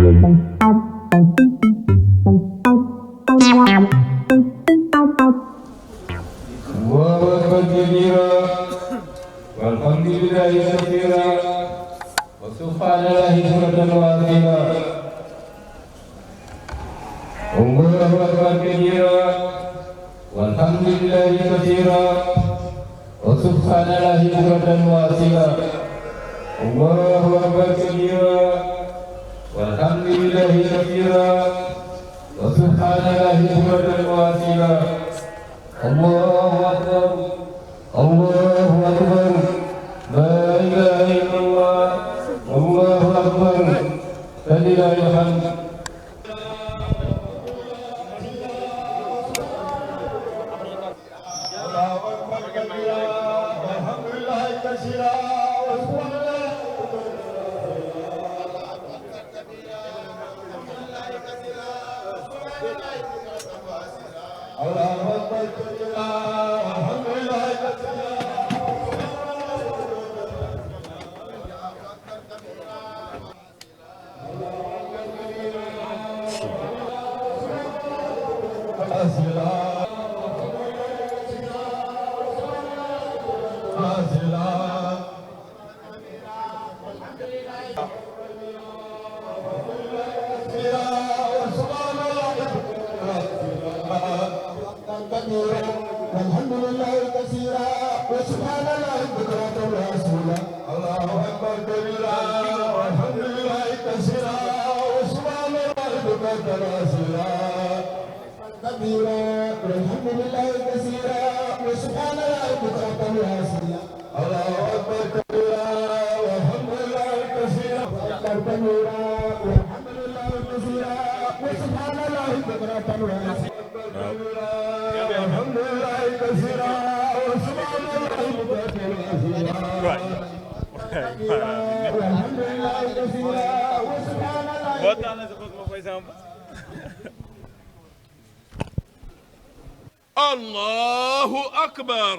الله كبيرا والحمد لله كثيرا وسبحان الله بكرة وأصيلا الله أكبر كبيرا والحمد لله كثيرا وسبحان الله بكرة وأصيلا الله أكبر كبيرا والحمد لله كثيرا وسبحان الله بكرة وأصيلا الله أكبر الله أكبر لا إله إلا الله الله أكبر فلله الحمد والحمد لله كثيرا وسبحان الله بكرة وأصيلا الله أكبر كبيرا والحمد لله كثيرا وسبحان الله بكرة وأصيلا كبيرا والحمد لله كثيرا وسبحان الله بكرة وأصيلا الله أكبر كبيرا والحمد لله كثيرا كبيرا والحمد لله كثيرا وسبحان الله بكرة وأصيلا الله أكبر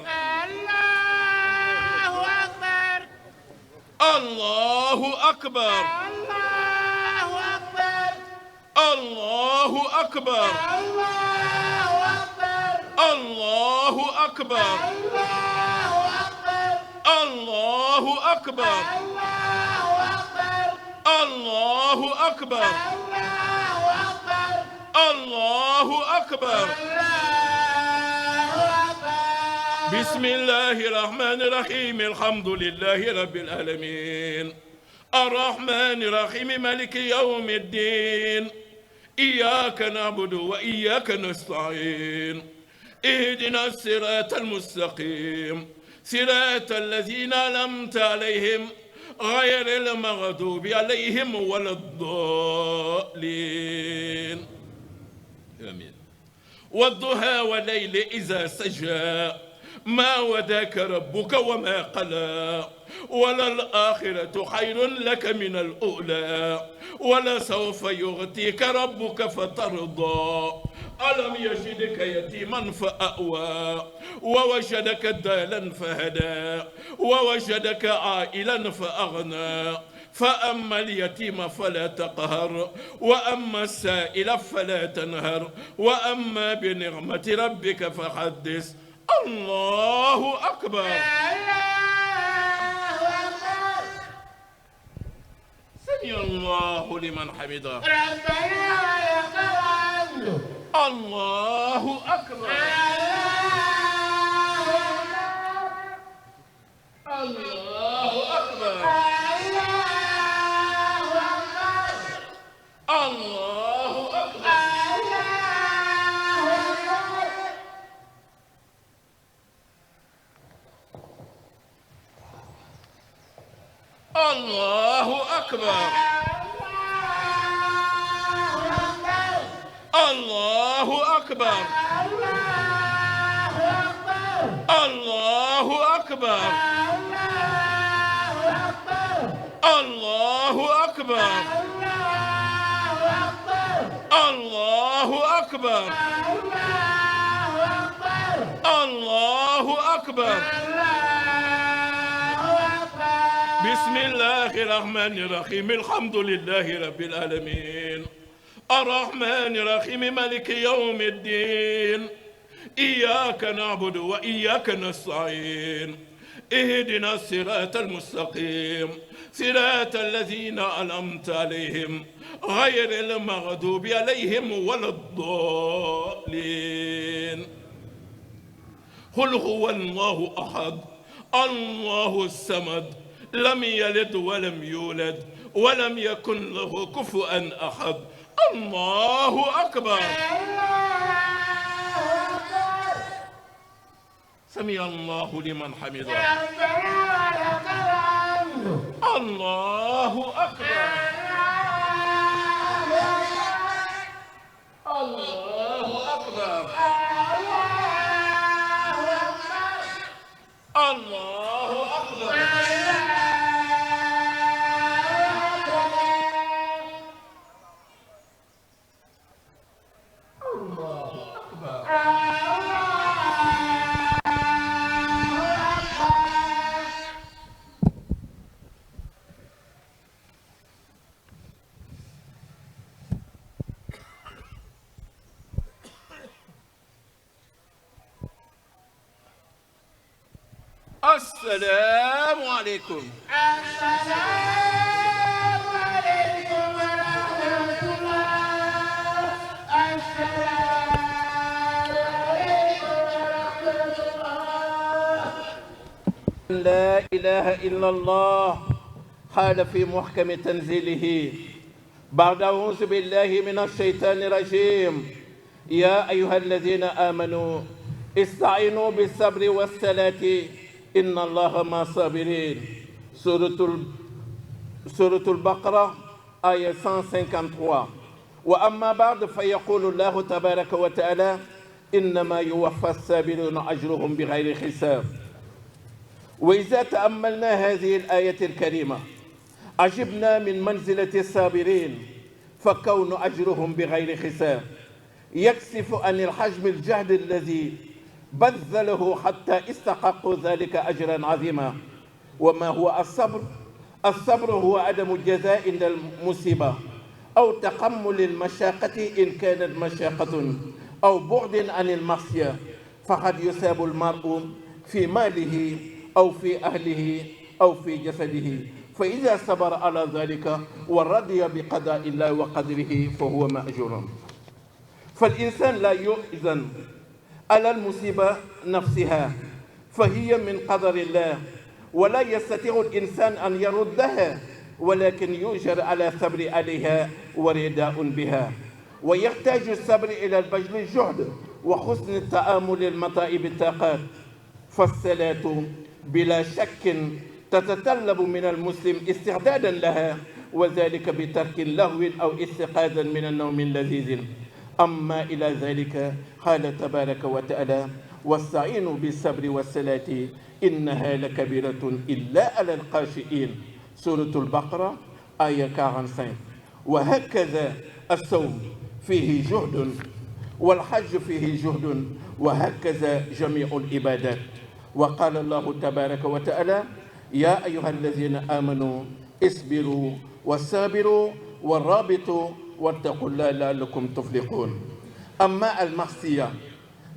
الله أكبر الله أكبر الله أكبر الله أكبر الله أكبر الله أكبر الله الله أكبر أكبر الله أكبر بسم الله الرحمن الرحيم الحمد لله رب العالمين الرحمن الرحيم مالك يوم الدين إياك نعبد وإياك نستعين اهدنا الصراط المستقيم صراط الذين أنعمت عليهم غير المغضوب عليهم ولا الضالين آمين والضحى والليل إذا سجى ما وداك ربك وما قلى وللآخرة خير لك من الأولى ولسوف يغتيك ربك فترضى ألم يجدك يتيما فأوى ووجدك ضالا فهدى ووجدك عائلا فأغنى فأما اليتيم فلا تقهر وأما السائل فلا تنهر وأما بنعمة ربك فحدث الله أكبر سمع الله لمن حمده ربنا ولك الحمد الله أكبر الله أكبر الله أكبر الله أكبر الله أكبر الله أكبر الله أكبر الله أكبر الله أكبر بسم الله الرحمن الرحيم الحمد لله رب العالمين الرحمن الرحيم مالك يوم الدين إياك نعبد وإياك نستعين اهدنا الصراط المستقيم صراط الذين أنعمت عليهم غير المغضوب عليهم ولا الضالين قل هو الله أحد الله الصمد لم يلد ولم يولد ولم يكن له كفوا أحد الله أكبر سمع الله لمن حمده الله أكبر الله أكبر الله أكبر السلام عليكم. السلام عليكم ورحمة الله. السلام عليكم ورحمة الله. لا إله إلا الله قال في محكم تنزيله بعد أعوذ بالله من الشيطان الرجيم يا أيها الذين آمنوا استعينوا بالصبر والصلاة إن الله مع الصابرين. سورة البقرة آية 153. وأما بعد فيقول الله تبارك وتعالى إنما يوفى الصابرون أجرهم بغير حساب. وإذا تأملنا هذه الآية الكريمة عجبنا من منزلة الصابرين فكون أجرهم بغير حساب يكشف عن الحجم الجهد الذي بذله حتى استحقوا ذلك أجرا عظيما. وما هو الصبر؟ الصبر هو عدم الجزاء عند المصيبة أو تحمل المشاقة إن كانت مشاقة أو بعد عن المعصية. فقد يثاب المرء في ماله أو في أهله أو في جسده، فإذا صبر على ذلك ورضي بقضاء الله وقدره فهو مأجور. فالإنسان لا يؤذن على المصيبة نفسها فهي من قدر الله ولا يستطيع الإنسان أن يردها، ولكن يؤجر على الصبر عليها ورداء بها. ويحتاج الصبر إلى البذل الجهد وحسن التآمل المطائب الطاقات. فالصلاة بلا شك تتطلب من المسلم استعدادا لها، وذلك بترك اللهو أو استيقاظا من النوم اللذيذ. أما إلى ذلك قال تبارك وتعالى واستعينوا بالصبر والصلاة إنها لكبيرة إلا على الخاشعين. سورة البقرة آية 45. وهكذا الصوم فيه جهد والحج فيه جهد وهكذا جميع العبادات. وقال الله تبارك وتعالى يا أيها الذين آمنوا اصبروا والصابروا والرابطوا واتقوا الله لعلكم تفلحون. أما المعصية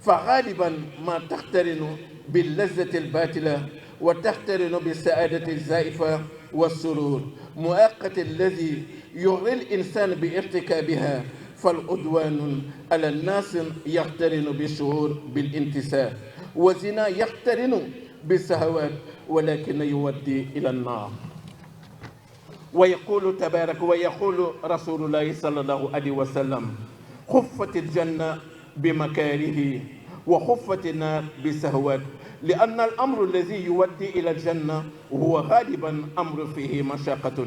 فغالبا ما تقترن باللذة الباطلة وتقترن بالسعادة الزائفة والسرور مؤقت الذي يغري الإنسان بارتكابها. فالعدوان على الناس يقترن بالشعور بالانتساب، وزنا يقترن بالشهوات ولكن يودي إلى النار. ويقول تبارك ويقول رسول الله صلى الله عليه وسلم خفت الجنة بمكاره وخفت النار بسهوات، لأن الأمر الذي يودي إلى الجنة هو غالبا أمر فيه مشقة،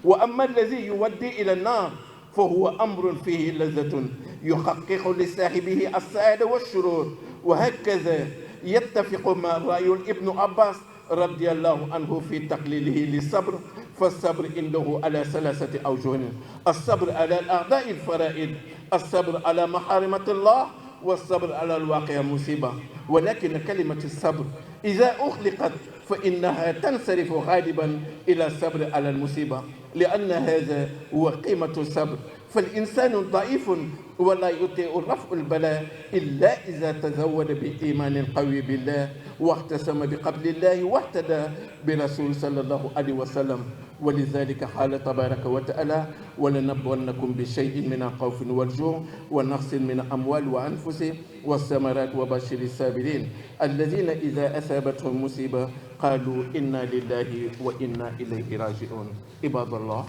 وأما الذي يودي إلى النار فهو أمر فيه لذة يحقق لصاحبه السعادة والسرور. وهكذا يتفق مع رأي ابن عباس رضي الله عنه في تقليله للصبر. فالصبر عنده على 3 أوجه: الصبر على الأعداء الفرائض، الصبر على محارمة الله، والصبر على الواقع مصيبة. ولكن كلمة الصبر إذا أخلقت فإنها تنصرف غالبا إلى الصبر على المصيبة، لأن هذا هو قيمة الصبر. فالإنسان ضعيف ولا يطيع رفع البلاء إلا إذا تزود بإيمان قوي بالله واعتصم بقبل الله واهتدى برسول صلى الله عليه وسلم. ولذلك قال تبارك وتعالى: ولنبلونكم بشيء من الخوف والجوع ونقص من الأموال وأنفس والثمرات وبشر الصابرين الذين إذا أصابتهم مصيبة قالوا إنا لله وإنا إليه راجعون. عباد الله،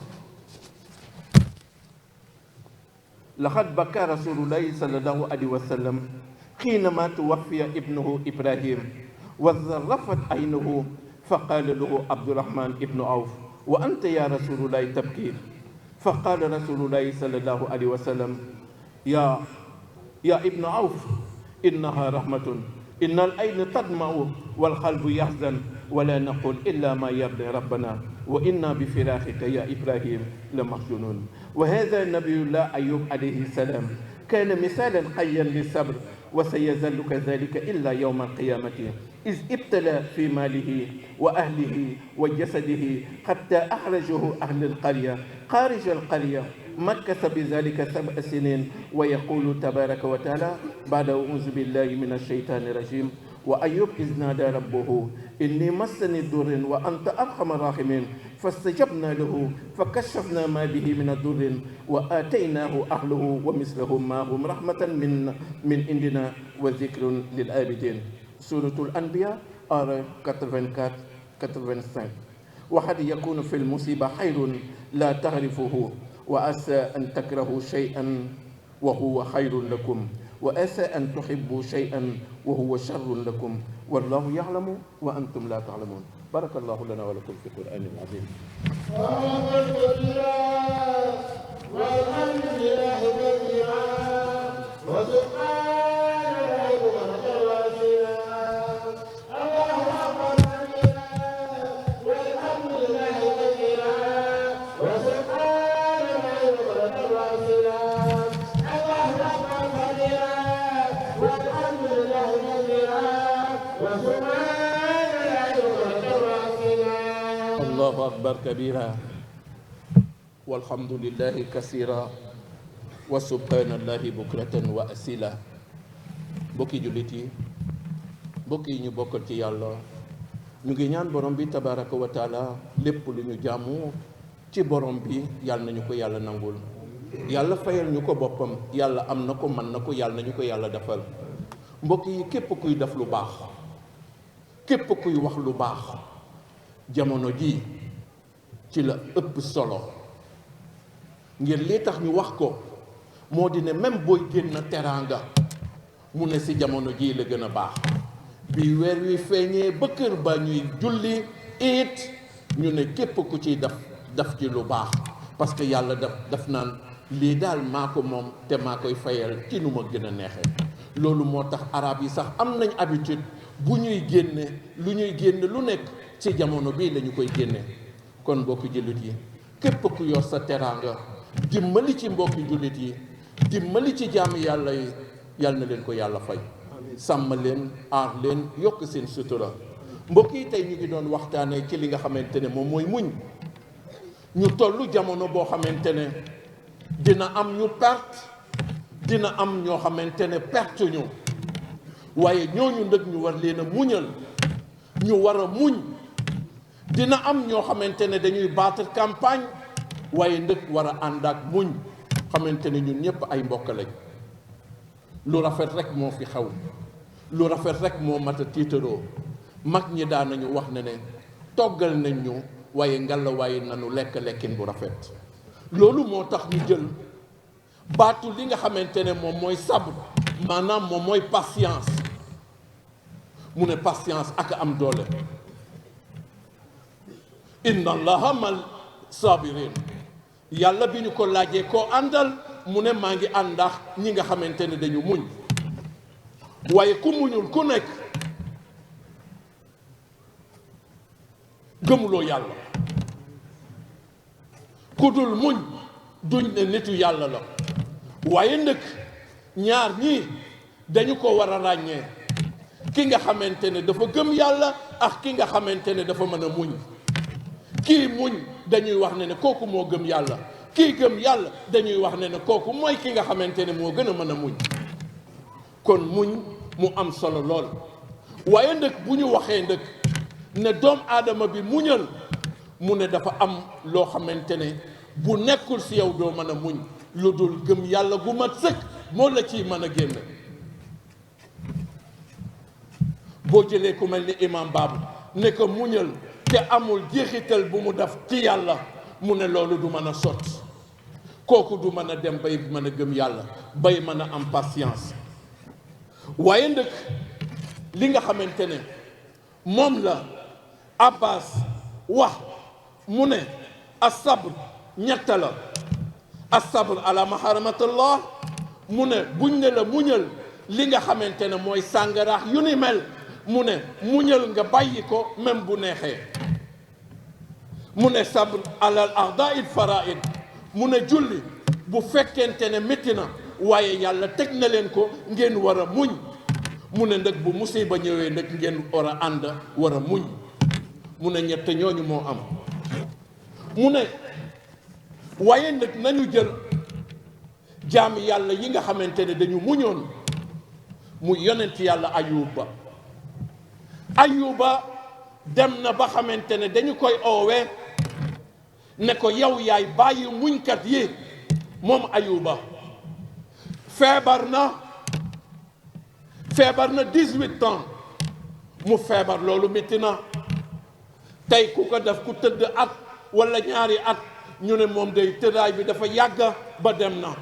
لقد بكى رسول الله صلى الله عليه وسلم حينما توفي ابنه إبراهيم وذرفت عينه، فقال له عبد الرحمن بن عوف: وأنت يا رسول الله تبكي؟ فقال رسول الله صلى الله عليه وسلم: يا ابن عوف، إنها رحمة، إن العين تدمع والقلب يحزن، ولا نقول إلا ما يرضي ربنا، وإنا بفراقك يا إبراهيم لمحزونون. وهذا نبي الله أيوب عليه السلام كان مثالا حيا للصبر، وسيظل كذلك إلا يوم القيامة، إذ ابتلى في ماله وأهله وجسده حتى أخرجه أهل القرية خارج القرية، مكث بذلك 7 سنين. ويقول تبارك وتعالى بعد: أعوذ بالله من الشيطان الرجيم: وأيوب إذ نادى ربه إني مسني الضر وأنت أرحم الراحمين فاستجبنا له فكشفنا ما به من الضر وآتيناه أهله ومثلهم معهم رحمة من عندنا وذكر للعابدين. سورة الأنبياء آية 84-85. وقد يكون في المصيبة خير لا تعرفه، وعسى أن تكرهوا شيئا وهو خير لكم، وعسى أن تحبوا شيئا وهو شر لكم، والله يعلم وأنتم لا تعلمون. بارك الله لنا ولكم في القرآن العظيم. والحمد لله كثيرا وسبحان الله بكرة وأصيلا. الله أكبر كبيرا والحمد لله كثيرا وسبحان الله بكرة وأصيلا. الله أكبر كبيرا والحمد لله كثيرا وسبحان الله بكرة وأصيلا. الله أكبر كبيرا والحمد لله كثيرا وسبحان الله بكرة وأصيلا. bokki jullit yi, mbokk yi ñu bokkal ci yàlla, ñu ngi ñaan borom bi tabaraka wa taala lépp lu ñu jaamu ci borom bi yàlla nañu ko yàlla nangul, yàlla fayal ñu ko boppam. yàlla am na ko, mën na ko, yàlla nañu ko yàlla defal. mbokk yi, képp kuy def lu baax, képp kuy wax lu baax, jamono ji ci la ëpp solo. ngir lii tax ñu wax ko moo di ne même booy génn teraanga mu ne si jamono jii la gën a baax. bi weer wi feeñee ba kër ba ñuy julli it ñu ne képp ku ciy def ci lu baax, parce que yàlla daf naan lii daal maa ko moom te maa koy fayal ci nu ma gën a neexee. loolu moo tax arab yi sax am nañ habitude bu ñuy génne lu nekk ci jamono bii la ñu koy génne. kon mbokki jullit yi, képp ku yor sa teraanga dimbali ci mbokki jullit yi, dimbali ci jaami yàlla yi, yàlla na leen ko yàlla fay, sàmm leen, aar leen, yokk seen sutura. mbokk yi, tey ñu ngi doon waxtaanee ci li nga xamante ne moom mooy muñ. ñu tollu jamono boo xamante ne dina am ñu perte, dina am ñoo xamante ne perte ñu, waaye ñooñu ndëg ñu war leen a muñal, ñu war a muñ. dina am ñoo xamante ne dañuy battre campagne, waaye ndëg war a ànd ak muñ, xamante ne ñun ñëpp ay mbokk lañ. lu rafet rek moo fi xaw, lu rafet rek moo mat a tiitaroo. mag ñi daan nañu wax ne toggal nañ ñu, waaye ngalla waaye nanu lekk lekkin bu rafet. loolu moo tax ñu jël baatu li nga xamante ne moom mooy sabr, maanaam moom mooy patience. mu ne patience ak am doole. inna allaha mal sabirin. yàlla bi ñu ko laajee koo àndal, mu ne maa ngi àndax ñi nga xamante ne dañu muñ. waaye ku muñul ku nekk gëmuloo yàlla. ku dul muñ duñ ne nitu yàlla la. waaye nag ñaar ñii dañu ko war a ràññee. ki nga xamante ne dafa gëm yàlla ak ki nga xamante ne dafa mën a muñ. kii muñ dañuy wax ne kooku moo gëm yàlla, kii gëm yàlla dañuy wax ne kooku mooy ki nga xamante ne moo gën a mën a muñ. kon muñ mu am solo lool. waaye nag bu ñu waxee nag ne doom aadama bi muñal, mu ne dafa am loo xamante ne bu nekkul si yow doo mën a muñ, lu dul gëm yàlla gu mat sëkk moo la ciy mën a génn. boo jëlee ku mel ni imam Baabu ne ko muñal te amul jeexital bu mu def ci yàlla, mu ne loolu du mën a sotti. kooku du mën a dem bay mën a gëm yàlla, bay mën a am patience. waaye nag li nga xamante ne moom la Abbas wax, mu ne as-sabr ñett la. as-sabr ala maharimatillah, mu ne buñ ne la muñal li nga xamante ne mooy sàngaraax yu ni mel, mu ne muñal nga bàyyi ko même bu neexee. mu ne sabr ala al a'da'il fara'id, mu ne julli bu fekkente ne métti na waaye yàlla teg na leen ko, ngeen war a muñ. mu ne nag bu musiba ñëwee nag ngeen war a ànd war a muñ. mu ne ñett ñooñu moo am. mu ne waaye nag nañu jël jaami yàlla yi nga xamante ne dañu muñoon, mu yonent yàlla Ayuba dem na ba xamante ne dañu koy oowee ne ko yow yaay bàyyi muñkat yi. moom Ayuba feebar na 18 ans, mu feebar, loolu métti na. tey ku ko def ku tëdd at wala ñaari at, ñu ne moom day tëddaay bi dafa yàgg ba dem na.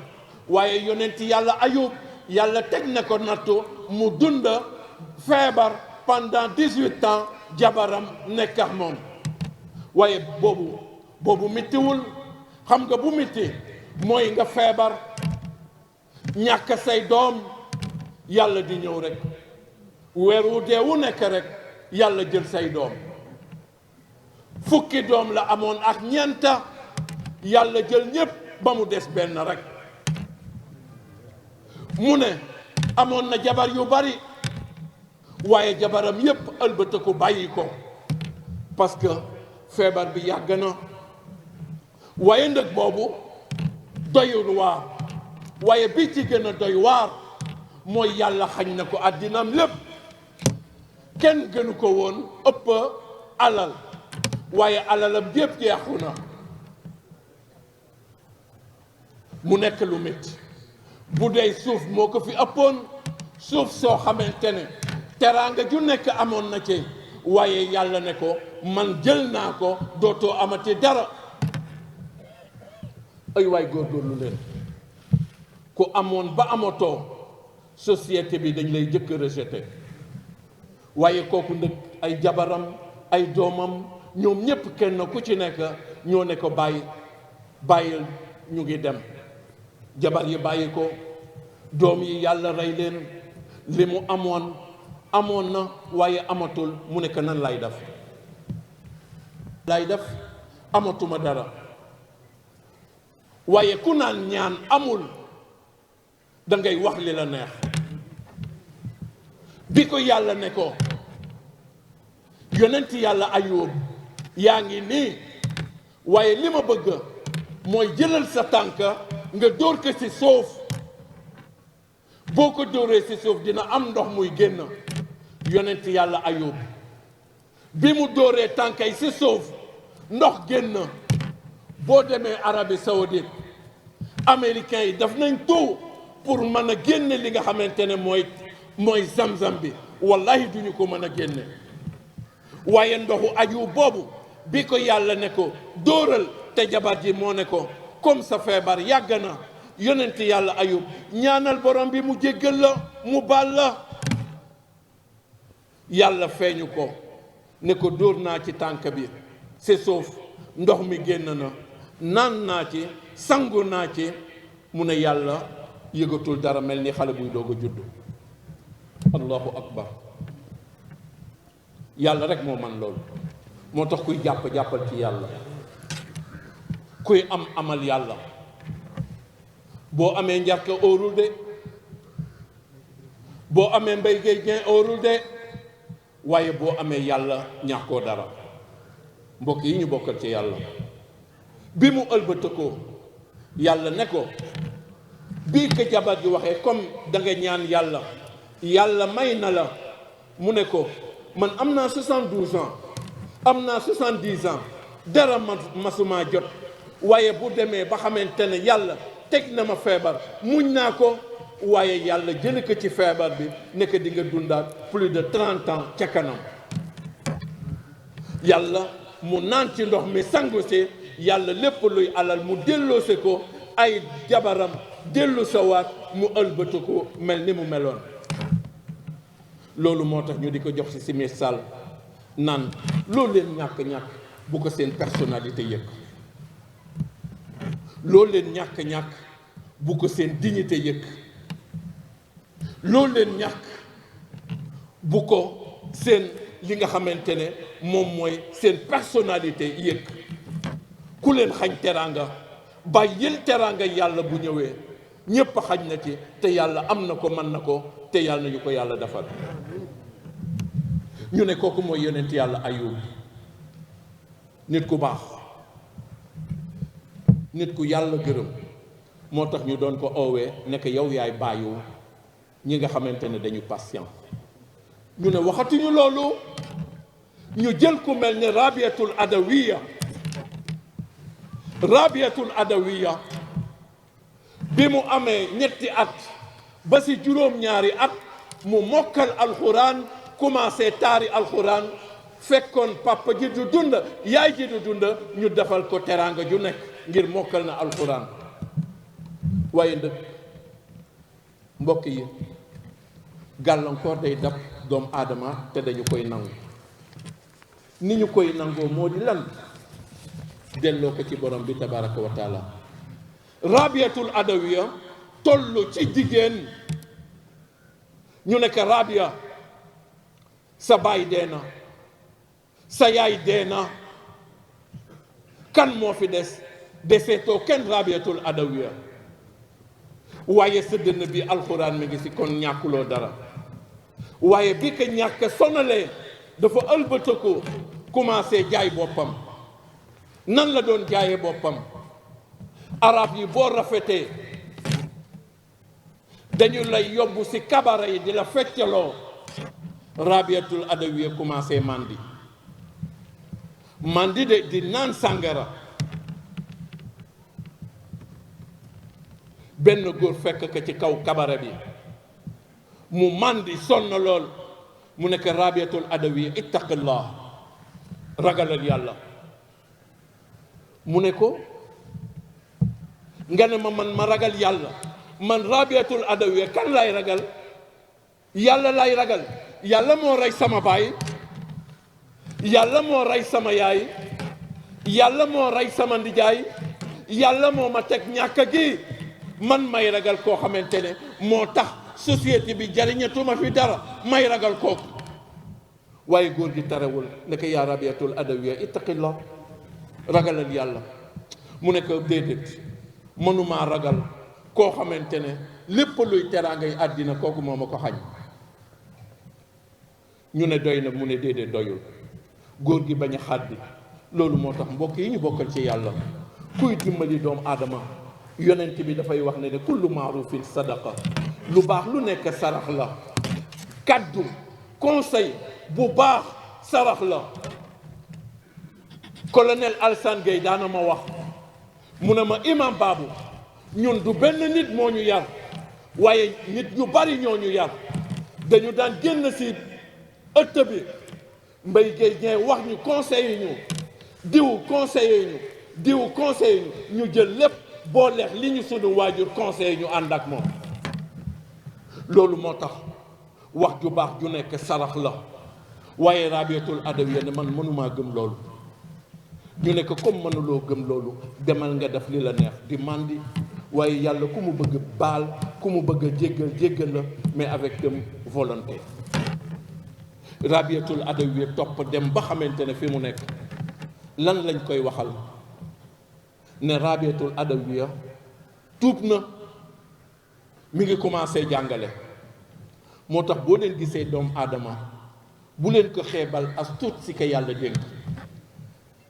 waaye yonent yàlla Ayub yàlla teg na ko nattu, mu dund feebar pendant 18 ans, jabaram nekk ak moom. waaye boobu méttiwul. xam nga bu métti mooy nga feebar ñàkk say doom, yàlla di ñëw rek weer wu dee wu nekk rek yàlla jël say doom. fukki doom la amoon ak ñeenta, yàlla jël ñépp ba mu des benn rek. mu ne amoon na jabar yu bari, waaye jabaram yépp ëlbatiku bàyyi ko parce que feebar bi yàgg na. waaye ndëg boobu doyul waar, waaye bi ci gën a doy waar mooy yàlla xañ na ko àddinaam lépp. kenn gënu ko woon ëpp alal, waaye alalam yépp jeexu na. mu nekk lu métti. bu dee suuf moo ko fi ëppoon, suuf soo xamante ne teraanga ju nekk amoon na ci, waaye yàlla ne ko man jël naa ko, dootoo amati dara. ay waay góorgóorlu leen. ku amoon ba amatoo, société bi dañ lay jëkk rejeté. waaye kooku nag ay jabaram, ay doomam, ñoom ñépp kenn ku ci nekk ñoo ne ko bàyyil ñu ngi dem. jabar yi bàyyi ko, doom yi yàlla rey leen. li mu amoon na waaye amatul. mu nekk nan lay def amatuma dara. waaye ku naan ñaan amul, da ngay wax li la neex. bi ko yàlla ne ko yonent yàlla Ayub yaa ngi nii, waaye li ma bëgg mooy jëlal sa tànk nga dóor ko ci suuf. boo ko dóoree ci suuf dina am ndox muy génn. yonent yàlla Ayub bi mu dóoree tànkay ci suuf, ndox génn. boo demee Arabie Saoudite, américains yi daf nañ tout pour mën a génne li nga xamante ne mooy zamzam bi. wallahi duñu ko mën a génne. waaye ndoxu Ayub boobu bi ko yàlla ne ko dóoral, te jabar ji moo ne ko comme sa feebar yàgg na, yonent yàlla Ayub ñaanal borom bi mu jéggal la, mu baal la. yàlla feeñu ko ne ko dóor naa ci tànk bi ci suuf, ndox mi génn na, naan naa ci, sangu naa ci. mu ne yàlla yëgatul dara, mel ni xale buy doog a judd. allahu akbar. yàlla rek moo man loolu. moo tax kuy jàppal ci yàlla, kuy amal yàlla. boo amee njarka óorul de, boo amee mbay géej geen óorul de, waaye boo amee yàlla ñàkkoo dara. mbokk yi ñu bokkal ci yàlla, bi mu ëlbatakoo yàlla ne ko, bii ko jabar gi waxee comme da nga ñaan yàlla, yàlla may na la. mu ne ko, man am naa 72 ans, am naa 70 ans, dara masuma jot, waaye bu demee ba xamante ne yàlla teg na ma feebar muñ naa ko, waaye yàlla jële ko ci feebar bi nekk di nga dundaat plus de 30 ans ca kanam. yàlla mu naan ci ndox mi sangu si, yàlla lépp luy alal mu delloose ko, ay jabaram dellu sawaat, mu ëlbatu ko mel ni mu meloon. loolu moo tax ñu di ko jox si misaal naan loolu leen ñàkk-ñàkk bu ko seen personnalité yëg, loolu leen ñàkk-ñàkk bu ko seen dignité yëg, loolu leen ñàkk bu ko seen li nga xamante ne moom mooy seen personnalité yëg. ku leen xañ teraanga bàyyil teraanga yàlla bu ñëwee ñépp xañ na ci, te yàlla am na ko, mën na ko, te yàlla nañu ko yàlla defal. ñu ne kooku mooy yonent yàlla Ayub, nit ku baax, nit ku yàlla gërëm. moo tax ñu doon ko oowee nekk yow yaay bàyyu ñi nga xamante ne dañu patient. ñu ne waxatuñu loolu, ñu jël ku mel ni Rabiatul Adawiya. Rabiatul Adawiya bi mu amee ñetti at ba si juróom-ñaari at mu mokkal alxuraan, commencé taari alxuraan, fekkoon papa ji du dund, yaay ji du dund, ñu defal ko teraanga ju nekk ngir mokkal na alxuraan. waaye ndëkk mbokk yi, gàllankoor day dab doomu aadama te dañu koy nangu. ni ñu koy nangoo moo di lan? delloo ko ci borom bi tabaraka wa taala. Rabiatul Adawiya toll ci jigéen, ñu ne ko Rabia, sa baay dee na, sa yaay dee na, kan moo fi des? deseetoo kenn Rabiatul Adawiya. waaye sa dënn bi alxuraan mi ngi si, kon ñàkkuloo dara. waaye bi ko ñàkk sonalee dafa ëlbatiku commencé jaay boppam. nan la doon jaayee boppam? arab yi boo rafetee dañu lay yóbbu si kabara yi di la feccaloo. Rabiatul Adawiya commencé mandi de di naan sàngara. benn góor fekk ko ci kaw kabara bi mu mandi sonn lool, mu nekk Rabiatul Adawiya, ittaqillah, ragalal yàlla. mu ne ko, nga ne ma ragal yàlla? man Rabiatul Adawiya kan lay ragal? yàlla lay ragal. yàlla moo rey sama baay, yàlla moo rey sama yaay, yàlla moo rey sama ndijaay, yàlla moo ma teg ñàkk gi. man may ragal koo xamante ne moo tax société bi jariñatuma fi dara, may ragal kooku. waaye góor gi tarewul ne ko yaa Rabiatul Adawiya ittaqillah, ragalal yàlla. mu ne ko déedéet, mënumaa ragal koo xamante ne lépp luy teraangay àddina kooku moo ma ko xañ. ñu ne doy na, mu ne déedéet doyul. góor gi bañ a xàddi. loolu moo tax mbokk yi ñu bokkal ci yàlla, kuy dimbali doomu aadama, yonent bi dafay wax ne kullu maarufin sadaqa, lu baax lu nekk sarax la. kaddu conseil bu baax sarax la. colonel Alassane Gueye daana ma wax, mu ne ma imam Babou, ñun du benn nit moo ñu yar, waaye nit ñu bari ñoo ñu yar. dañu daan génn si ëtt bi, Mbaye Gueye ñee wax ñu conseiller ñu, diw conseiller ñu, diw conseiller ñu jël lépp boo leex li ñu sunu waajur conseiller ñu ànd ak moom. loolu moo tax wax ju baax ju nekk sarax la. waaye Rabiatul Adawiya ne man mënumaa gëm loolu. ñu ne ko comme mënuloo gëm loolu, demal nga def li la neex di mandi, waaye yàlla ku mu bëgg baal, ku mu bëgg jéggal la, mais avec de volonté. Rabiatul Adawiya topp dem ba xamante ne fi mu nekk lan lañ koy waxal ne Rabiatul Adawiya tuub na, mi ngi commencé jàngale. moo tax boo leen gisee doomu aadama bu leen ko xeebal as tuut si ko yàlla dénk.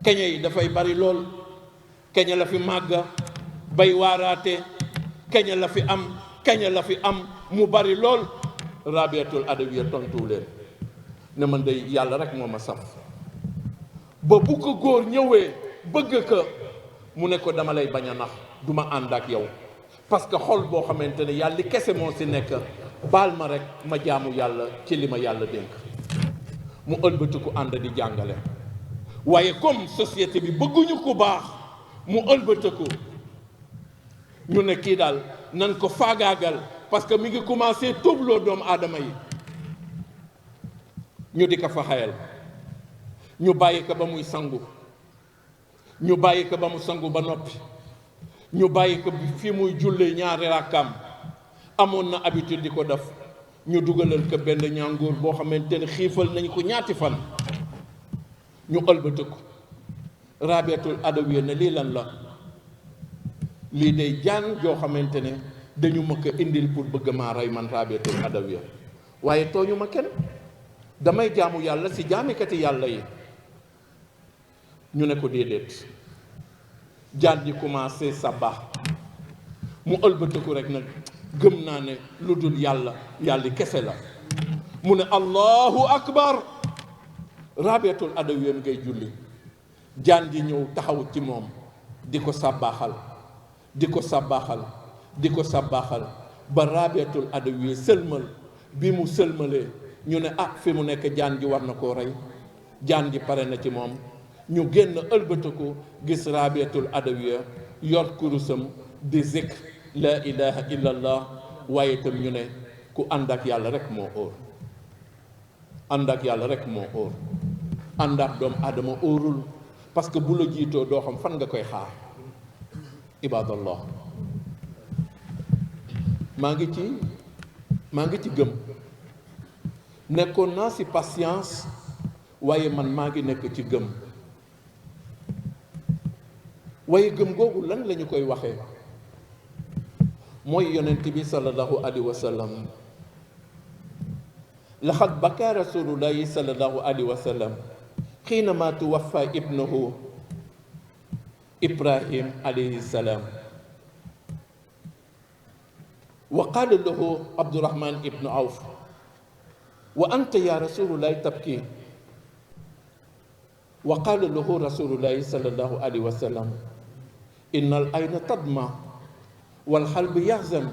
keñe yi dafay bari lool, keñe la fi màgga bay waaraate, keñe la fi am, keñe la fi am mu bari lool. Rabiatul Adawiya tontu leen ne man de yàlla rek moo ma saf. ba bu ko góor ñëwee bëgg ko mu ne ko dama lay bañ a nax, du ma ànd ak yow, parce que xol boo xamante ne yàlla kese moo si nekk, baal ma rek ma jaamu yàlla ci li ma yàlla dénk. mu ëlbatiku ànd di jàngale. waaye comme société bi bëgguñu ku baax, mu ëlbatiku ñu ne kii daal nan ko faagaagal parce que mi ngi commencé tuubloo doomu aadama yi. ñu di ko fa xayal, ñu bàyyi ko ba muy sangu, ñu bàyyi ko ba mu sangu ba noppi, ñu bàyyi ko fi muy jullee ñaari rakkaam. amoon na habitude di ko def. ñu dugalal ko benn ñàngoor boo xamante ne xiifal nañ ko ñaati fan. ñu ëlbatiku. Rabiatul Adawiya ne lii lan la, lii day jaan joo xamante ne dañu ma ko indil pour bëgg maa rey man Rabiatul Adawiya, waaye tooñu ma kenn, damay jaamu yàlla si jaamikati yàlla yi. ñu ne ko déedéet. jaan ji commencé sabbax. mu ëlbatiku rek nag gëm naa ne lu dul yàlla yàlla kese la. mu ne allahu akbar. Rabiatul Adawiya ngay julli, jaan ji ñëw taxaw ci moom di ko sàbbaaxal, di ko sàbbaaxal, di ko sàbbaaxal ba Rabiatul Adawiya sëlmal. bi mu sëlmalee ñu ne fi mu nekk jaan ji war na koo rey, jaan ji pare na ci moom. ñu génn ëlbatiku gis Rabiatul Adawiya yor kurusam di zikr la ilaha illallah. waaye itam ñu ne ku ànd ak yàlla rek moo óor, ànd ak yàlla rek moo óor, ànd ak doomu aadama óorul, parce que bu la jiitoo doo xam fan nga koy xaar. ibadallah, maa ngi ci gëm. nekkoon naa si patience, waaye man maa ngi nekk ci gëm. waaye gëm googu lan la ñu koy waxee? mooy yonent bi sallallahu alayhi wa sallam. laxad baka rasulullahi sallallahu alayhi wa sallam xiinama tuwaffa ibnuhu ibrahim alayhi salam. wa qaala lahu abdurahman ibnu awf wa anta ya rasulullahi tabki. wa qaala lahu rasulullahi sallallahu alayhi wa sallam inna al ayna tadma wal qalbu yahzan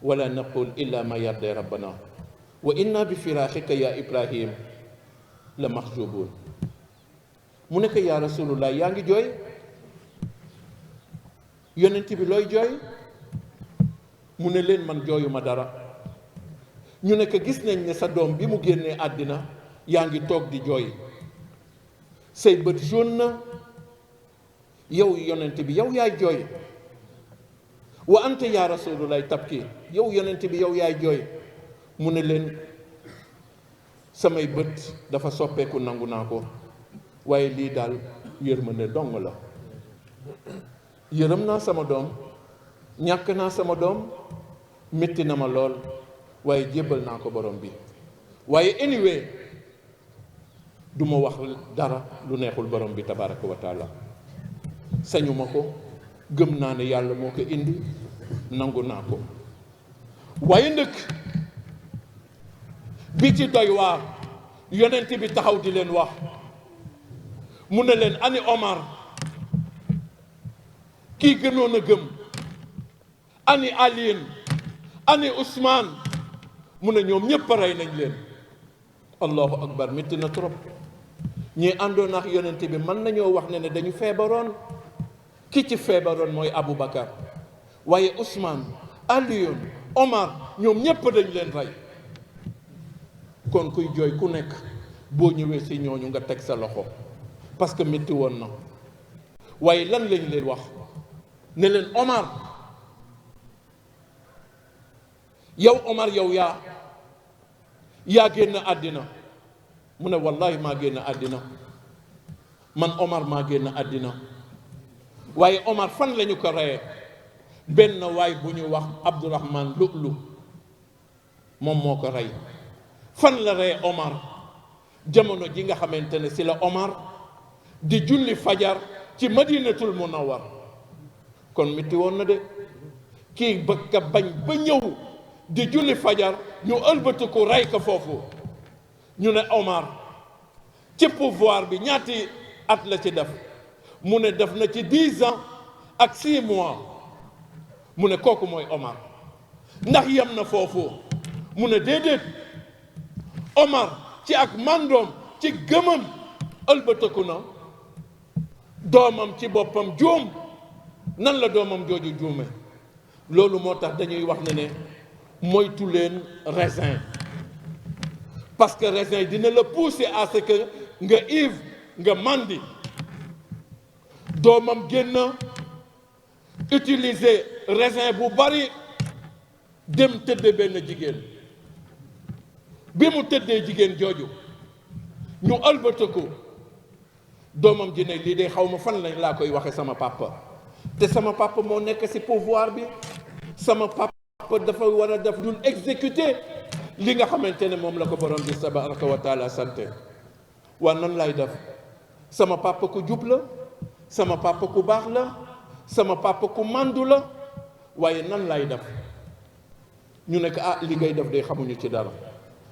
wala naqul illa ma yardi rabbana wa inna bi firaaxika ya ibrahim la maxjubuun. mu ne ko yaa rasulullah yaa ngi jooy, yonent bi looy jooy? mu ne leen man jooyuma dara. ñu ne ko gis nañ ne sa doom bi mu génnee àddina yaa ngi toog di jooy, say bët jaune na, yow yonent bi yow yaay jooy. wa anta yaa rasulullah tabki, yow yonent bi yow yaay jooy. mu ne leen samay bët dafa soppeeku, nangu naa ko, waaye lii daal yërmande dong la. yërëm naa sama doom, ñàkk naa sama doom, métti na ma lool, waaye jébbal naa ko borom bi. waaye anyway du ma wax dara lu neexul borom bi tabaraka wa taala. sañu ma ko, gëm naa ne yàlla moo ko indi, nangu naa ko. waaye ndëkk bi ci doy waar, yonent bi taxaw di leen wax. mu ne leen ani Omar, kii gënoon a gëm, ani Aliin, ani Ousmane. mu ne ñoom ñépp rey nañ leen. allahu akbar, métti na trop. ñi àndoon ak yonent bi mën nañoo wax ne dañu feebaroon. ki ci feebaroon mooy Aboubacar, waaye Ousmane, Aliin, Omar, ñoom ñépp dañ leen rey. kon kuy jooy ku nekk boo ñëwee si ñooñu nga teg sa loxo, parce que métti woon na. waaye lan lañ leen wax? ne leen Omar, yow Omar yow yaa génn àddina. mu ne wallahi maa génn àddina, man Omar maa génn àddina. waaye Omar fan lañu ko reyee? benn waay bu ñu wax Abdourahman Lu'lu moom moo ko rey. fan la rey Omar? jamono ji nga xamante ne si la Omar di julli fajar ci madinatul munawwar kon metti woon na de kii bëgg a bañ ba ñëw di julli fajar ñu ëlbatiku rey ko foofu. ñu ne Omar ci pouvoir bi ñaati at la ci def mu ne def na ci 10 ans ak 6 mois mu ne kooku mooy Omar. ndax yem na foofu mu ne déedéet Omar ci ak mandoom ci gëmam ëlbatiku na doomam ci boppam juum. nan la doomam jooju juume loolu moo tax dañuy wax ne moytu leen raisin parce que raisin dina la pousser à ce que nga ivre nga mandi. doomam génn utiliser raisin bu bari dem tëdde benn jigéen bi mu tëddee jigéen jooju ñu ëlbatiku doomam ji ne lii de xaw ma fan lañ laa koy waxe sama papa te sama papa moo nekk ci pouvoir bi sama papa dafa war a def dul exécuter li nga xamante ne moom la ko borom bi tabaraka wa taala sante waa nan lay def sama papa ku jub la sama papa ku baax la sama papa ku màndu la waaye nan lay def ñu nekk li ngay def de xamuñu ci dara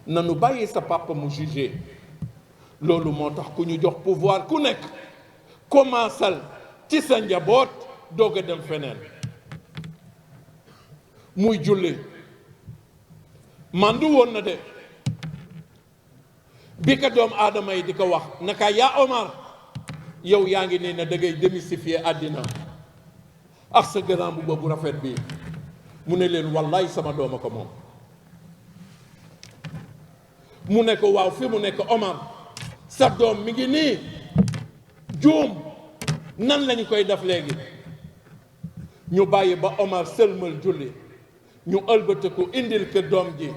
nanu bàyyi sa papa mu juger loolu moo tax ku ñu jox pouvoir ku nekk commençal ci sa njaboot doog a dem feneen muy julli mandu woon na de bi ka doom aadama yi di ko wax naka yaa Omar yow yaa ngi ne na da ngay démystifier àddina ak sa grand mbubb bu rafet bi mu ne leen wallaay sama dooma ko moom mu ne ko waaw fi mu nekk Omar sa doom mi ngi nii juum nan lañu koy def léegi ñu bàyyi ba Omar sëlmal julli ñu ëlbatiku indil ko doom ji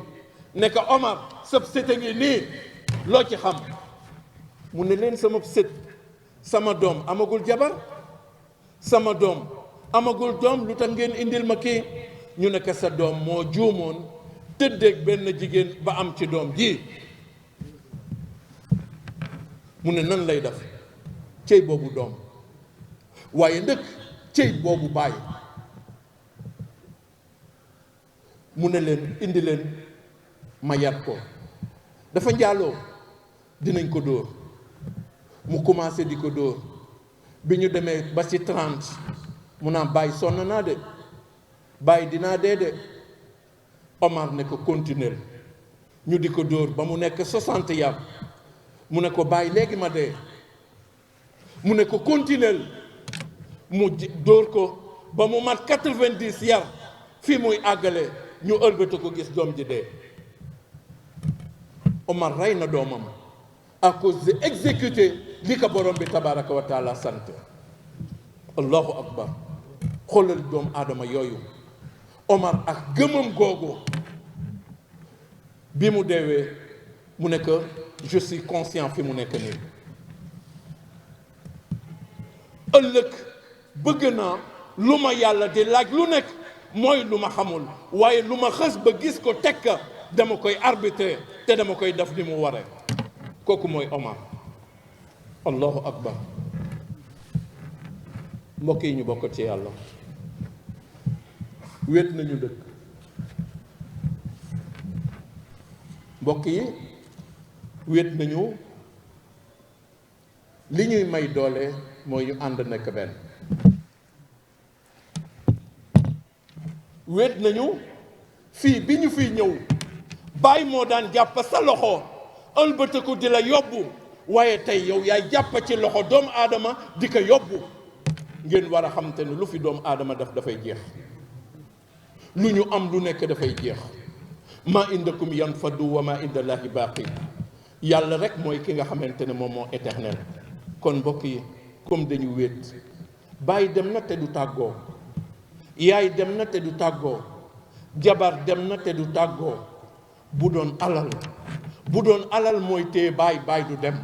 ne ko Omar sëb sët a ngi nii loo ci xam mu ne leen sama sët sama doom amagul jabar sama doom amagul doom lu tax ngeen indil ma kii ñu ne ko sa doom moo juumoon tëddeeg benn jigéen ba am ci doom ji mu ne nan lay def cëy boobu doom waaye ndëkk cëy boobu baay mu ne leen indi leen ma yar ko dafa njaaloo dinañ ko dóor mu commencé di ko dóor bi ñu demee ba ci 30 mu naan bàyyi sonn naa de bàyyi dinaa dee de Omar ne ko continuer ñu di ko dóor ba mu nekk 60 yar mu ne ko bàyyi léegi ma dee mu ne ko continuer mu dóor ko ba mu mat 90 yar fii muy àggale ñu ëlbata ko gis doom ji dee Omar rey na doomam à cause de exécuter li ko borom bi tabaraka wa taala sant allahu akbar xoolal doomu aadama yooyu Omar ak gëmam googu bi mu deewee mu ne que je suis conscient fi mu nekk nii ëllëg bëgg naa lu ma yàlla di laaj lu nekk mooy lu ma xamul waaye lu ma xës ba gis ko tekk dama koy arbitrer te dama koy def ni mu waree kooku mooy Omar allahu akbar mbokk yi ñu bokk ci yàlla wéet nañu dëkk mbokk yi wéet nañu li ñuy may doole mooy ñu ànd nekk benn wéet nañu fii bi ñu fiy ñëw baay moo daan jàpp sa loxo ëlbatiku di la yóbbu waaye tey yow yaay jàpp ci loxo doomu aadama di ko yóbbu ngeen war a xam te ne lu fi doomu aadama def dafay jeex lu ñu am lu nekk dafay jeex ma indakum yanfadu wa ma indallahi baaqi yàlla rek mooy ki nga xamante ne moom moo éternel kon mbokk yi comme dañu wéet baay dem na te du tàggoo yaay dem na te du tàggoo jabar dem na te du tàggoo bu doon alal mooy téye baay du dem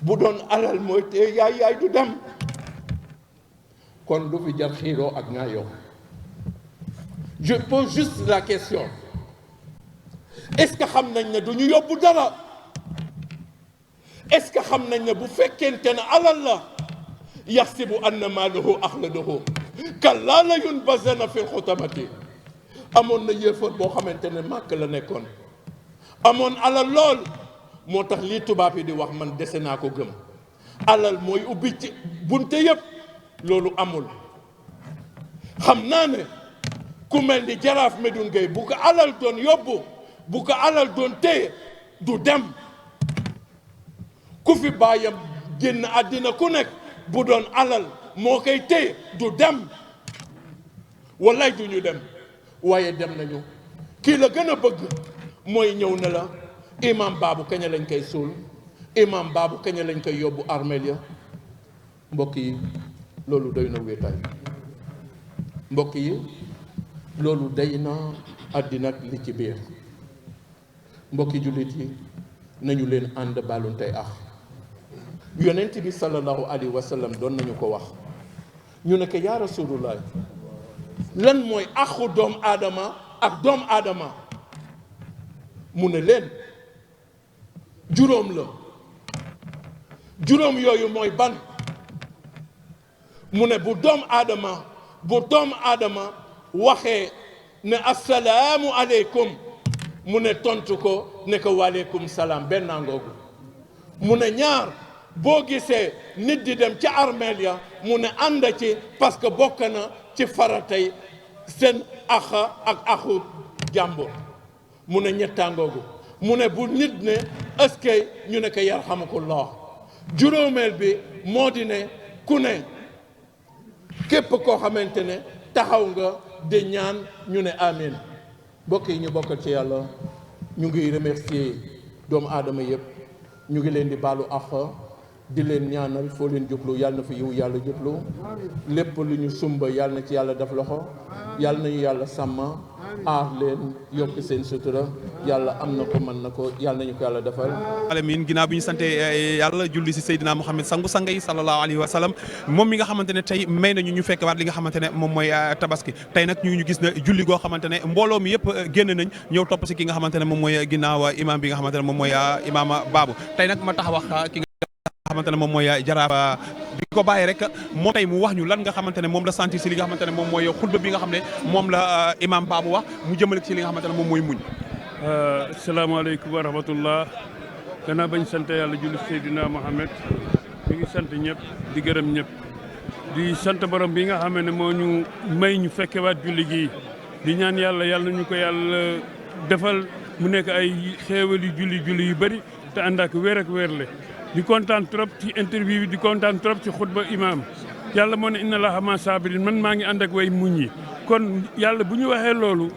bu doon alal mooy téye yaay du dem kon lu fi jar xiiroo ak ngaayoo je pose juste la question est-ce que xam nañ ne du ñu yóbbu dara est-ce que xam nañ ne bu fekkente ne alal la yaxsibu anna maalahu axladahu kallaa la yunbazanna fil xutamati. amoon na yéefar boo xamante ne màkk la nekkoon amoon alal lool moo tax lii tubaab yi di wax man dese naa ko gëm alal mooy ubbi ci bunte yëpp loolu amul. xam naa ne ku mel ni jaraaf Medoune Gueye bu ko alal doon yóbbu bu ko alal doon téye du dem. ku fi baayam génn àddina ku nekk bu doon alal moo koy téye du dem wallaay du ñu dem waaye dem nañu. kii la gën a bëgg mooy ñëw na la imam baabu kañ lañ koy suul imam baabu kañ lañ koy yóbbu armeel ya. mbokk yi loolu doy na wéetaay. mbokk yi loolu day na àddina ak li ci biir. mbokki jullit yi nañu leen ànd baalunte ax. yonent bi sallallahu alayhi wa sallam doon nañu ko wax ñu ne ko yaa rasulullah lan mooy axu doom aadama ak doom aadama mu ne leen juróom la. juróom yooyu mooy ban mu ne bu doom aadama waxee ne assalaamu aleykum mu ne tontu ko ne ko waaleykum salaam benn ngoogu. mu ne ñaar boo gisee nit di dem ci armeel ya mu ne ànd ci parce que bokk na ci faratay seen axa ak axu jàmbur. mu ne ñettaangoogu mu ne bu nit ne ëskey ñu ne ko yarhamukullah. juróomeel bi moo di ne ku ne képp koo xamante ne taxaw nga di ñaan ñu ne amin. mbokk yi ñu bokkal ci yàlla ñu ngi remercier doomu aadama yëpp ñu ngi leen di baalu àq di leen ñaanal foo leen jublu yàlla na fa yiw yàlla jublu lépp lu ñu sumba yàlla na ci yàlla def loxo yàlla nañu yàlla sàmm aar leen yokk seen sutura yàlla am na ko mën na ko yàlla nañu ko yàlla defal. alamin ginnaaw bi ñu sante yàlla julli si Seydina Muhammad sangu sanga yi sallallahu alayhi wa sallam moom mi nga xamante ne tey may nañu ñu fekk waat li nga xamante ne moom mooy tabaski tey nag ñu gis na julli goo xamante ne mbooloo mi yëpp génn nañ ñëw topp si ki nga xamante ne moom mooy ginnaaw imam bi nga xamante ne moom mooy imam Babou tey nag ma tax wax ki nga xamante ne moom mooy jaraaf di ko bàyyi rek moom tey mu wax ñu lan nga xamante ne moom la sentir si li nga xamante ne moom mooy xutba bi nga xam ne moom la imam Babou wax mu jëmale ci li nga xamante ne moom mooy muñ. asalaamaaleykum wa rahmatullah gannaaw bañ sant yàlla julli Seydina Mohamed ñu ngi sant ñëpp di gërëm ñëpp di sant borom bi nga xam ne moo ñu may ñu fekkewaat julli gi di ñaan yàlla ñu ko yàlla defal mu nekk ay xéewal yu julli yu bëri te ànd ak wér ak wérle di kontaan trop ci interview bi di kontaan trop ci xutba imam yàlla moo ne inna allaha ma sabirin man maa ngi ànd ak way muñ yi kon yàlla bu ñu waxee loolu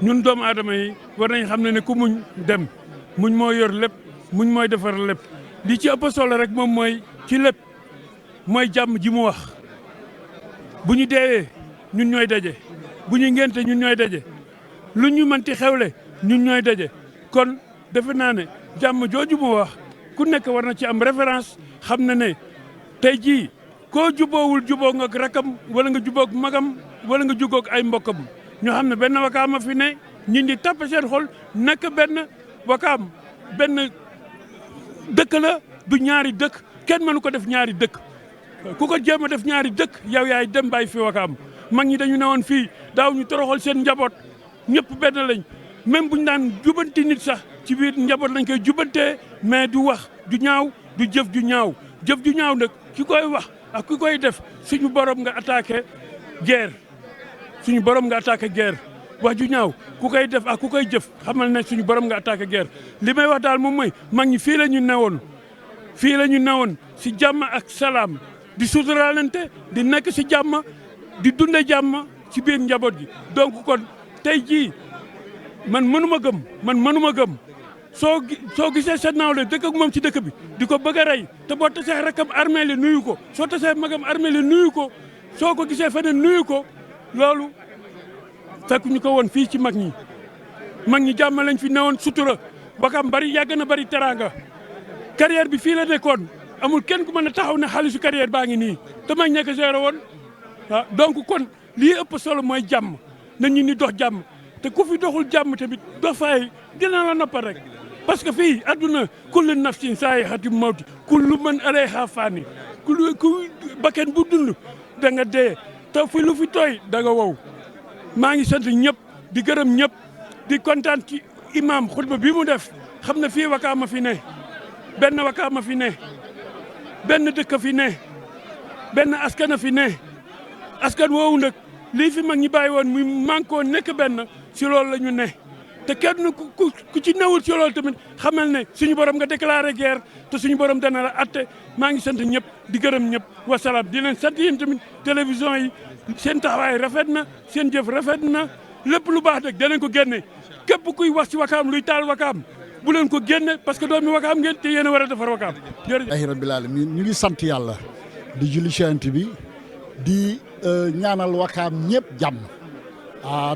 ñun doomu aadama yi war nañ xam ne ku muñ dem muñ moo yor lépp muñ mooy defar lépp li ci ëpp solo rek moom mooy ci lépp mooy jàmm ji mu wax bu ñu deewee ñun ñooy daje bu ñu ngénte ñun ñooy daje lu ñu mënti xewle ñun ñooy daje kon defe naa ne jàmm jooju mu wax ku nekk war na ci am référence xam na ne tey jii koo juboowul juboo nga ak rakam wala nga jubóog magam wala nga jubóog ay mbokkam ñu xam ne benn wakaama fi ne ñun di tapp seen xol nekk benn wakaam benn dëkk la du ñaari dëkk kenn mënu ko def ñaari dëkk ku ko jéem a def ñaari dëkk yow yaay dem bàyyi fi wakaam mag ñi dañu newoon fii daaw ñu toroxal seen njaboot ñëpp benn lañ même buñ daan jubanti nit sax ci biir njaboot lañ koy jubantee mais du wax du ñaaw du jëf ju ñaaw jëf ju ñaaw nag ki koy wax ak ki koy def suñu borom nga attaqué guerre suñu borom nga attaqué guerre wax ju ñaaw ku koy def ak ku koy jëf xamal ne suñu borom nga attaqué guerre li may wax daal moom mooy mag ñi fii la ñu newoon si jàmm ak salaam di suturaalante di nekk si jàmm di dunde jàmm ci biir njaboot gi donc kon tey jii man mënuma gëm soo gisee sa nawle dëkk ak moom ci dëkk bi di ko bëgg a rey te boo tasee rakam armée li nuyu ko soo tasee magam armée li nuyu ko soo ko gisee feneen nuyu ko loolu fekk ñu ko woon fii ci mag ñi jàmm lañ fi newoon sutura bakam bari yàgg na bari teraanga carrière bi fii la nekkoon amul kenn ku mën a taxaw ne xaalisu carrière baa ngi nii te mag ñee ko géré woon donc kon lii ëpp solo mooy jàmm na ñu ni dox jàmm te ku fi doxul jàmm tamit dox fay dina la noppal rek parce que fii adduna kullu nafsin zaa'iqatul mawti kullu man alayhaa faan ku bakkan bu dund da nga dee te fi lu fi tooy da nga wow maa ngi sant ñëpp di gërëm ñëpp di kontaan ci imam xutba bi mu def xam ne fii Wakaam fi ne benn Wakaam fi ne benn dëkk fi ne benn askan fi ne askan woowu nag lii fi mag ñi bàyyi woon muy mànkoo nekk benn si loolu la ñu ne te kenn ku ci newul si loolu tamit xamal ne suñu borom nga déclaré guerre te suñu borom dana la atte maa ngi sant ñëpp di gërëm ñëpp wasalaam di leen sant yéen tamit télévision yi seen taxawaay rafet na seen jëf rafet na lépp lu baax nag danañ ko génne képp kuy wax ci Wakaam luy taal Wakaam bu leen ko génne parce que doomi Wakaam ngeen te yéen a war a defar Wakaam jërëjëf. ay rabbil alamin ñu ngi sant yàlla di julli Yonent bi di ñaanal Wakaam ñëpp jàmm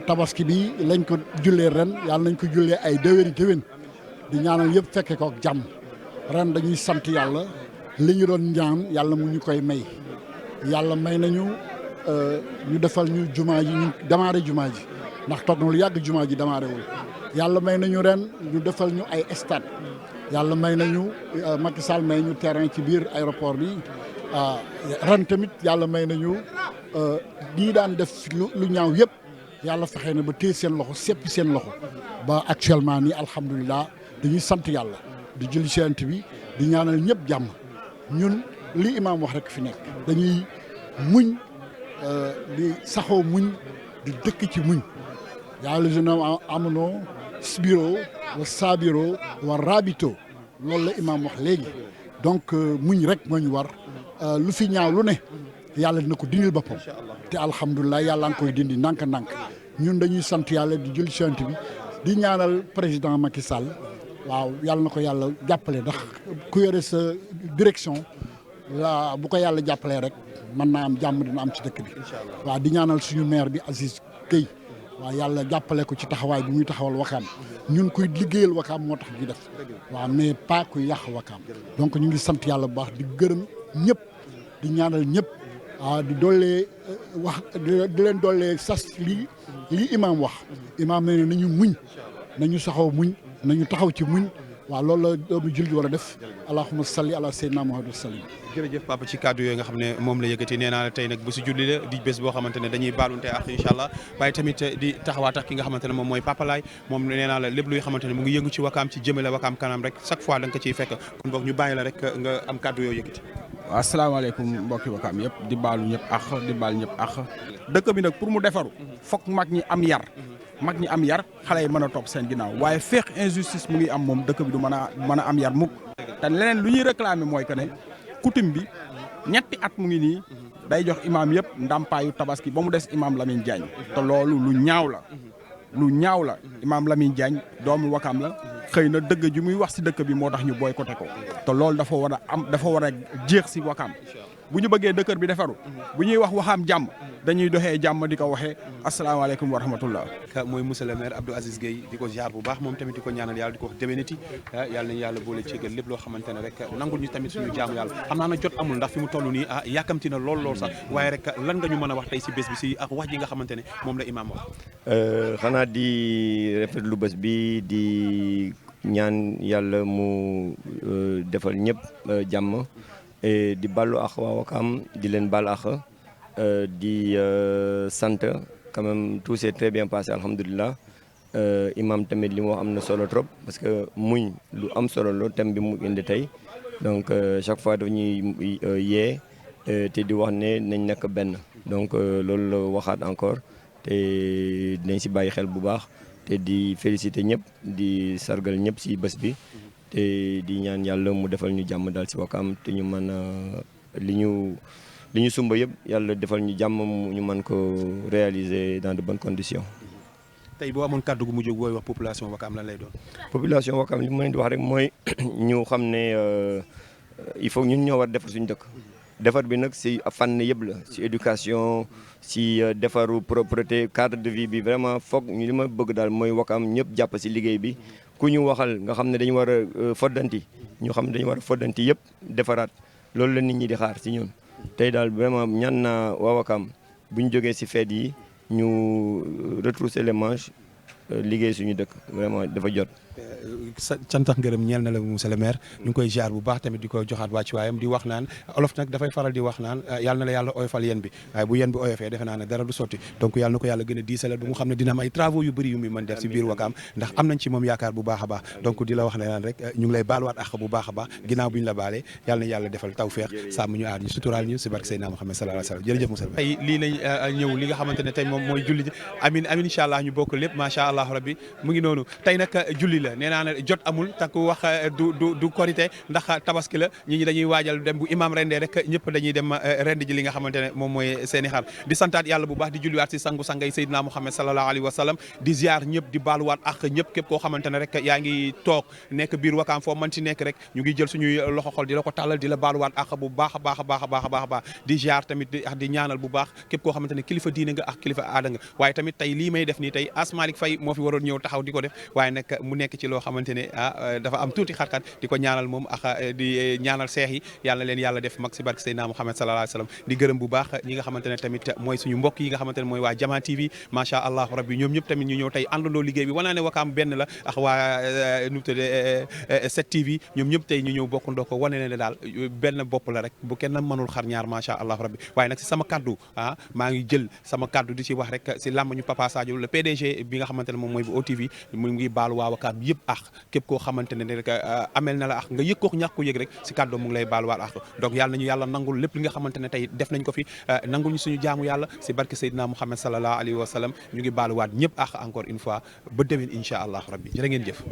tabaski bi lañ ko jullee ren yàlla nañ ko jullee ay déwéni déwén di ñaanal yëpp fekke ko ak jàmm ren dañuy sant yàlla li ñu doon ñaan yàlla mu ñu koy may yàlla may nañu ñu defal ñu jumaa ji ñu démarré jumaa ji ndax toog na lu yàgg jumaa ji démarré wul yàlla may nañu ren ñu defal ñu ay stade yàlla may nañu Macky Sall may ñu terrain ci biir aéroport bi ren tamit yàlla may nañu ñii daan def lu ñaaw yëpp yàlla fexe na ba téye seen loxo seppi seen loxo ba actuellement nii alhamdulilah dañuy sant yàlla di julli Yonent bi di ñaanal ñëpp jàmm ñun li imaam wax rek fi nekk dañuy muñ di saxoo muñ di dëkk ci muñ yaa lazina aamanu isbiroo wa saabiroo wa raabitoo loolu la imaam wax léegi donc muñ rek moo ñu war lu fi ñaaw lu ne yàlla dina ko dindil boppam te alhamdulilah yàlla nga koy dindi ndànk-ndànk ñun dañuy sant yàlla di julli Yonent bi di ñaanal président Macky Sall waaw yàlla na ko yàlla jàppale ndax ku yore sa direction la bu ko yàlla jàppalee rek mën naa am jàmm dina am ci dëkk bi waaw di ñaanal suñu maire bi Aziz Gueye waaw yàlla jàppale ko ci taxawaay bi muy taxawal Wakaam ñun kuy liggéeyal Wakaam moo tax ñu def waaw mais pas kuy yàq Wakaam donc ñu ngi sant yàlla bu baax di gërëm ñëpp di ñaanal ñëpp di dollee wax di leen dollee sas lii imaam wax imaam nee na nañu muñ nañu saxaw muñ nañu taxaw ci muñ waaw loolu la doomu jullit war a def allahumma salli ala sayyidina Muhammad sallim jërëjëf papa ci kàddu yooyu nga xam ne moom la yëkkati nee naa la tey nag bésu julli la di bés boo xamante ne dañuy baalunte ak incha allah waaye tamit di taxawaat ak ki nga xamante ne moom mooy Papa Laye moom nee naa la lépp luy xamante ne mu ngi yëngu ci Wakaam ci jëmale Wakaam kanam rek chaque fois da nga ko ciy fekk kon boog ñu bàyyi la rek nga am kàddu yooyu yëkkati. waaw asalaamaaleykum mbokki Wakaam yëpp di baalu ñëpp ak di baal ñëpp ak dëkk bi nag pour mu defaru foog mag ñi am yar xale yi mën a topp seen ginnaaw waaye feex injustice mu ngi am moom dëkk bi du mën a am yar mukk te leneen lu ñuy réclamer mooy que ne coutume bi ñetti at mu ngi nii day jox imaam yëpp ndàmpaayu tabaski ba mu des imaam Lamine Diagne te loolu lu ñaaw la imaam Lamine Diagne doomu Wakaam la xëy na dëgg ji muy wax si dëkk bi moo tax ñu boycotté ko te loolu dafa war a jeex si Wakaam bu ñu bëggee dëkkër bi defaru bu ñuy wax Wakaam jàmm dañuy doxee jàmm di ko waxee asalaamaaleykum wa rahmatullah mooy monsieur le maire Abdou Aziz Gueye di ko ziar bu baax moom tamit di ko ñaanal yàlla di ko wax déwéniti yàlla nañu yàlla boole ceegal lépp loo xamante ne rek nangul ñu tamit suñu jaamu yàlla xam naa na jot amul ndax fi mu toll nii yàkkamti na lool sax waaye rek lan nga ñu mën a wax tey si bés bi si ak wax ji nga xamante ne moom la imaam wax xanaa di rafetlu bés bi di ñaan yàlla mu defal ñëpp jàmm di ballu ak waa Wakaam di leen bal ak di sant quand même tout s'est très bien passé alhamdulilah imam tamit li mu wax am na solo trop parce que muñ lu am solo la thème bi mu indi tey donc chaque fois daf ñuy yee te di wax ne nañ nekk benn donc loolu la waxaat encore te dinañ si bàyyi xel bu baax te di féliciter ñëpp di sargal ñëpp si bés bi te di ñaan yàlla mu defal ñu jàmm daal si Wakaam te ñu mën a li ñu sumba yëpp yàlla defal ñu jàmm ñu mën ko réaliser dans de bonnes conditions. tey boo amoon kàddu gu mujj booy wax population Wakaam lan lay doon. population Wakaam li ma leen di wax rek mooy ñu xam ne il faut ñun ñoo war defar suñu dëkk. defar bi nag si fànn yëpp la si éducation si defaru propreté cadre de vie bi vraiment foog ñu li ma bëgg daal mooy Wakaam ñëpp jàpp si liggéey bi ku ñu waxal nga xam ne dañu war a foddanti ñu xam ne dañu war a foddanti yëpp defaraat loolu la nit ñi di xaar si ñun. tey daal vraiment ñaan naa waa Wakaam bu ñu jógee si fête yi ñu retrousser les manches liggéey suñu dëkk vraiment dafa jot. sa cantax ngërëm ñeel na la monsieur le maire ñu ngi koy ziar bu baax tamit di ko joxaat wàccuwaayam di wax naan olof nag dafay faral di wax naan yàlla na la yàlla oyofal yéen bi waaye bu yéen bi oyofee defe naa ne dara du sotti donc yàlla na ko yàlla gën a diisalal ba mu xam ne dina am ay travaux yu bëri yu muy mën def si biir Wakaam ndax am nañ ci moom yaakaar bu baax a baax donc di la wax ne naan rek ñu ngi lay baaluwaat ak bu baax a baax ginnaaw bu ñu la baalee yàlla na yàlla defal tawfeex sàmm ñu aar ñu suturaal ñu si barke Seydina Muhammad sallallahu alayhi wa sallam jërëjëf monsieur tey lii lañ ñëw li nga xamante ne tey moom mooy julli ji amin amin incha allah ñu bokk lépp macha allah rabbi mu ngi noonu tey nag julli la nee naa ne jot amul takku wax du korité ndax tabaski la ñi dañuy waajal dem bu imam rendee rek ñëpp dañuy dem rend ji li nga xamante ne moom mooy seeni xar di santaat yàlla bu baax di julliwaat si sangu sangay Seydina Muhammad sallallahu alayhi wa sallam di ziar ñëpp di baaluwaat ak ñëpp képp koo xamante ne rek yaa ngi toog nekk biir Wakaam foo mën ci nekk rek ñu ngi jël suñuy loxo xol di la ko tàllal di la baaluwaat ak bu baax a baax a baax a baax a baax a baax di ziar tamit di ñaanal bu baax képp koo xamante ne kilifa diine nga ak kilifa aada nga waaye tamit tey lii may def nii tey Asmalik Faye moo fi waroon ñëw taxaw di ko def waaye nag mu nekk ci loo xamante ne dafa am tuuti xat-xat di ko ñaanal moom ak di ñaanal seex yi yàlla leen yàlla def mag si barke Seydina Muhammad sallallahu alayhi wa sallam di gërëm bu baax ñi nga xamante ne tamit mooy suñu mbokk yi nga xamante ne mooy waa Jama TV macha allah rabbi ñoom ñëpp tamit ñu ñëw tey àndandoo liggéey bi wanaa ne Wakaam benn la ak waa nu tuddee 7TV ñoom ñëpp tey ñu ñëw bokkandoo ko wane ne daal benn bopp la rek bu kenn mënul xar ñaar macha allah rabbi waaye nag si sama kaddu maa ngi jël sama kaddu di ci wax rek si làmb ñu Papa Sadio le PDG bi nga xamante ne moom mooy bu OTV mu ngi baalu waa Wakaam yëpp ak képp koo xamante ne rek amel na la ak nga yëg ko ñàkk ko yëg rek si kàddu mu ngi lay baaluwaat ak donc yàlla nañu yàlla nangul lépp li nga xamante ne tey def nañ ko fi nangul ñu suñu jaamu yàlla si barke Seydina Muhammad sallallahu alayhi wa sallam ñu ngi baaluwaat ñëpp ak encore une fois ba déwén incha allah rabbi jërë ngeen jëf